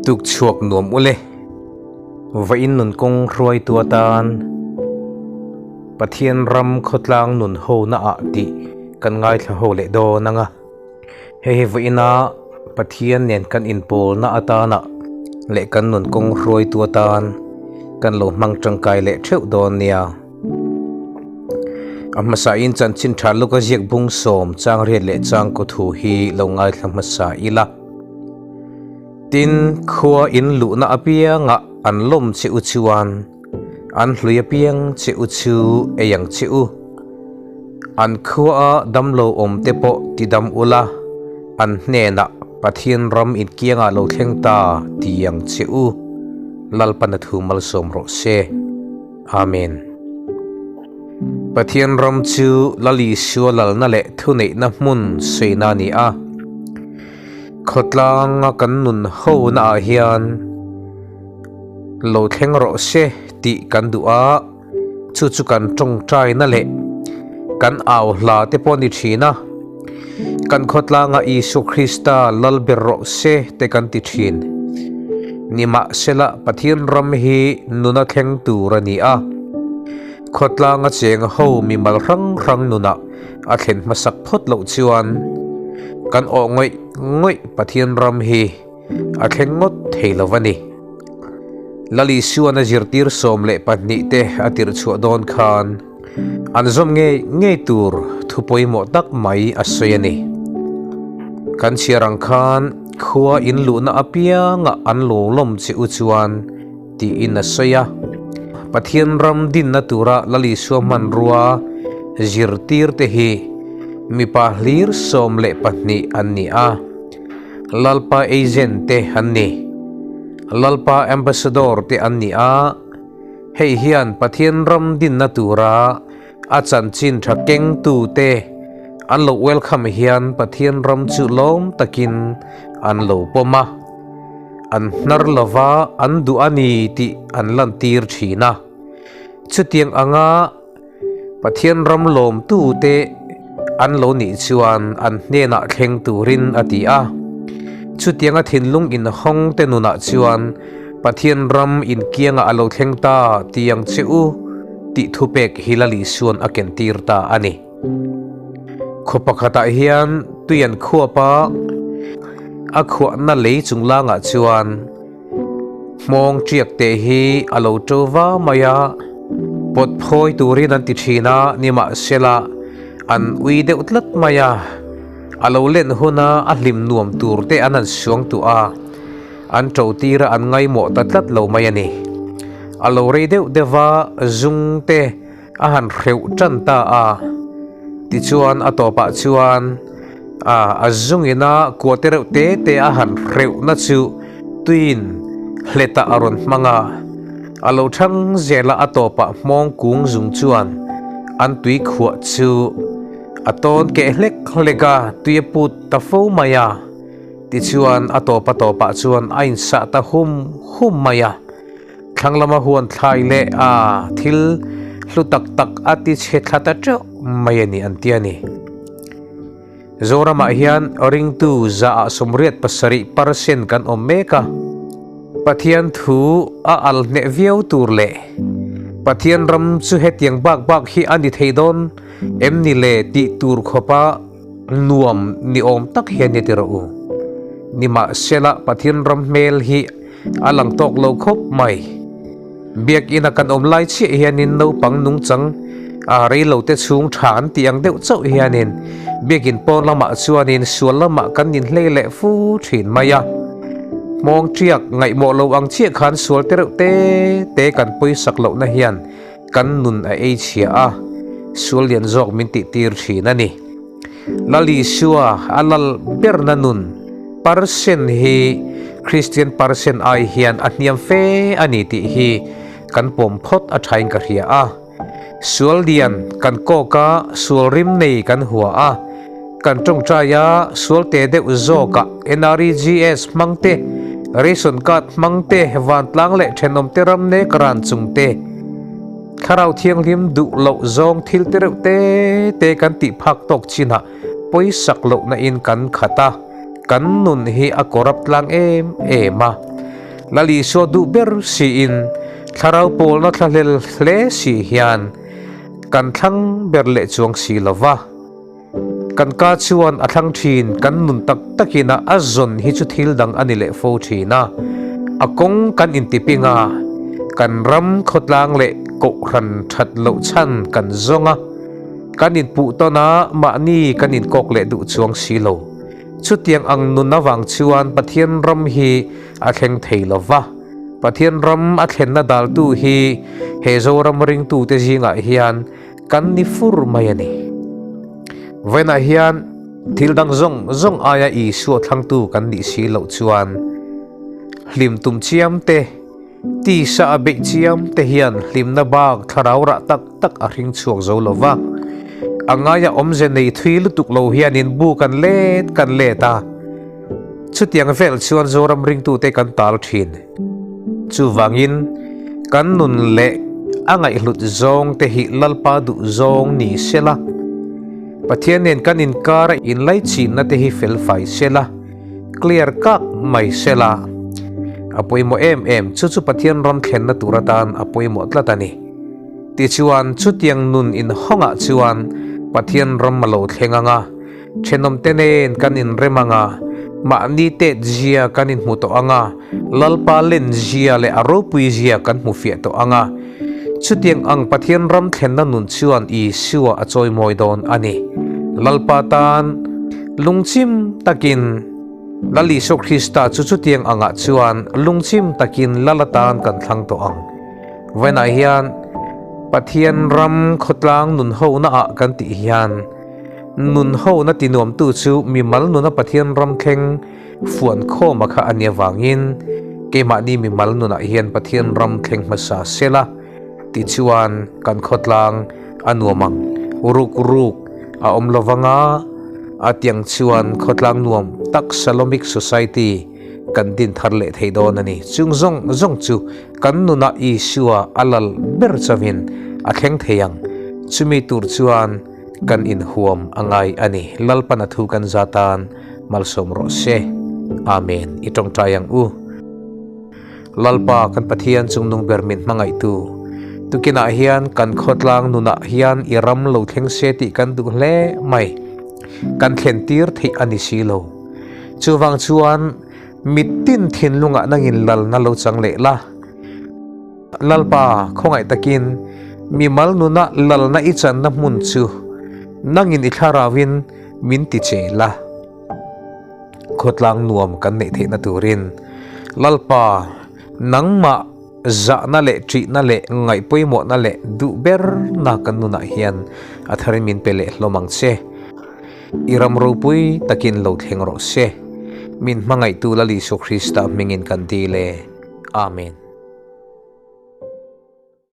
Tuk chhuak nuam ule. Vawiin nun kawng hruaitu atan Pathian ram khawtlang nun hona ah tih kan ngaithla ho leh dawn ang a. Hei hi vawiina Pathian nen kan inpawlna atana leh kan nun kawng hruaitu atan kan lo hmang tangkai leh theuh dawn nia. A hmasain chanchin tha luk a ziak bung sawm chang riat leh chang kaw thu hi lo ngaithla hmasa ila. Tin, khua in luhna apiangah an lawm che u chuan an hlui apiang che u chu ei ang che u. An khuaa damlo awm te pawh ti dam ula, an hnenah Pathian ram inkiangah lo thleng ta ti ang che u. Lalpana thu malsawm rawh se. Amen. Pathian ram chu Lal Isua lalna leh thuneihna hmun sawiina a ni a. Khawtlanga kan nun hona ah hian lo thleng rawh se tih kan duh a, chu chu kan tawngtaina leh kan au hla te pawh a ni thin a. Kan khawtlanga Isua Krista lal ber rawh se te kan ti thin. Nimahsela Pathian ram hi nuna thleng tur a ni a. Khawtlanga cheng ho mimal hrang hrang nunah a thlen hmasak phawt loh chuan kan awh ngawih ngawih Pathian ram hi a thleng ngawt thei lo a ni. Lal Isuan a zirtir 12 te a tirh chhuah dawn khan an zawm ngei ngei tur thu pawimawh tak mai a sawi a ni. Kan chhiar ang khan khua in luhna apiangah an lo lawm che u chuan tiin a sawi a. Pathian ram dinna tura Lal Isua hmanrua zirtir te hi mipa hlir 12 an ni a. Lalpa agent te an ni. Lalpa ambassador te an ni a. Hei hian Pathian ram dinna tura a chanchin tha kengtu te an lo welcome hian Pathian ram chu lawm takin an lo pawm a. An hnar lova an duh a ni tih an lantir thin a. Chutiang anga Pathian ram lawmtu te an lo nih chuan an hnenah thleng turin a ti a. Chutianga thinlung inhawng te nunah chuan Pathian ram inkiangah a lo thleng ta ti ang che u tih thupek hi Lal Isuan a kentir ta a ni. Khaw pakhatah hian tui an khuap a, a khuahna lei chunglangah chuan hmawng tiak te hi a lo to va mai a, pawt phawi turin an ti thin a, nimahsela an ui deuh tlat mai a, a lo len huna a hlim nuam tur te an han suang tuah a. An to tira an ngaimawh ta tlat lo mai a ni. A lo rei deuh deuh va, zung te a han hreuh tan ta a. Tichuan a tawpah chuan a a zungina kua te reuh te te a han hreuhna chu tuiin hletah a rawn hmang a. A lo thang zel a, a tawpah hmawng kung zung chuan an tui khuah chu a tawn keh hlek hlek a, tui a put ta fo mai a. Tichuan a tawp a tawpah chuan a insah ta hum hum mai a, thlang lama huan thlai leh a thil hlu tak tak a ti chhe thla ta teuh mai a ni an ti a ni. Zoramah hian ringtu 87% kan awm mek a, Pathian thu a al hneh viau tur leh Pathian ram chu hetiang bak bak hi a ni thei dawn em ni le tih tur khawpa Nuam ni awm tak hian i ti rawh u. Nimahsela Pathian ram hmel hi a lang tawk lo khawp mai. Biakina kan awm lai chiah hianin naupang nungchang a rei lo te chhung tha an tih ang deuh chauh hianin biakin pawn lamah chuanin sual lamah kan inhlei leh fu thin mai a. Hmawng tiak ngaihmawh lo ang chiah khan sual te reuh te te kan pawisak lohna hian Kan nun a ei chhia a, sual lian zawk min tih tir thin a ni. Lal Isua a lal berna nun percent hi Kristian percent ai hian a hniam fe a ni tih hi kan pawm phawt a thain ka hria a. Sual lian kan kawk a, sual rim nei kan hua a, kan tawngtai a, sual te deuh zawkah NREGS hmang te, ration card hmang te, vantlang leh thenawmte ram nek ran chung te, Thlarau Thianghlim duh loh zawng thil te reuh te te kan tih phak tawk chinah pawisak lohna in kan khat a, Kan nun hi a corrupt tlang em em a, Lal Isua duh ber siin thlarau pawlna thlahlel hle si hian kan thlang ber leh chuang si lo va. Kan ka chuan a thlang thin, kan nun tak takin a a zawn hi chu thil dang a ni leh fo thin a. A kawng kan intiping a, kan ram khawtlang leh kohhran that loh chhan kan zawng a, kan inpuh tawn a, mahni kan inkawk leh duh chuang si lo. Chutiang ang nun avang chuan Pathian ram hi a thleng thei lo va. Pathian ram a thlenna daltu hi he Zoram ringtute zingah hian kan ni fur mai a ni. Vawiinah hian thil dang zawng zawng aia Isua thlangtu kan nih si loh chuan hlim tum chiam te, Tisa a beih chiam te hian hlimna bak thlarau rah tak tak a hring chhuak zo lo va. A ngaia awmze nei thui lutuk lo hianin bu kan let kan let a. Chutiang vel chuan Zoram ringtute kan tal thin. Chuvangin kan nun leh a ngaihhlut zawng te hi Lalpa duh zawng ni sela. Pathian nen kan inkar a inlaichinna te hi felfai sela. Clear kak mai sela a pawimawh em em, chu chu Pathian ram thlenna tur atan a pawimawh tlat a ni. Tichuan, chutiang nun inhawngah chuan Pathian ram a lo thleng ang a, thenawmte nen kan inrem ang a, mahni tet zia kan inhmu tawh ang a, Lalpa len zia leh a ropui zia kan hmu fiah tawh ang a. Chutiang ang Pathian ram thlenna nun chuan Isua a chawimawi dawn a ni. Lalpa tan. Lungchim takin Lal Isua Krista chu chutiang angah chuan lungchim takin Lal atan kan thlang tawh ang. Vawiinah hian Pathian ram khawtlang nunhona ah kan tih hian nunhona tinuamtu chu mimal nuna Pathian ram thleng fuan khawma kha a nia vangin keimahni mimal nunah hian Pathian ram thleng hmasa sela tichuan kan khawtlang a nuam ang. Ruk ruk a awm lo vang a, a tiang chuan khawtlang nuam tak Salomic Society kan din thar leh thei dawn a ni. Chung zawng zawng chu kan nunah Isua a lal ber chauhin a thleng thei ang. Chumi tur chuan kan inhuam a ngai a ni. Lalpan a thu kan za tan malsawm rawh se. Amen. I tawngtai ang u. Lalpa kan Pathian chungnung ber min hmangaihtu, tukinah hian kan khawtlang nunah hian i ram lo thleng se tih kan duh hle mai. Kan thlen tir theih a ni si lo. Chuvang chuan mitin thinlungah nangin lalna lo chang leh la. Lalpa, khawngaih takin mimal nuna lalna i channa hmun chu nangin i thlarauin min ti che la. Khawtlang nuam kan neih theihna turin Lalpa nangmah zahna leh ṭihna leh ngaihpawimawhna leh duh berna kan nunah hian a tharin min pe leh hlawm ang che. I ram ropui takin lo thleng rawh se. Min hmangaihtu Lal Isua Krista hmingin kan dil e. Amen.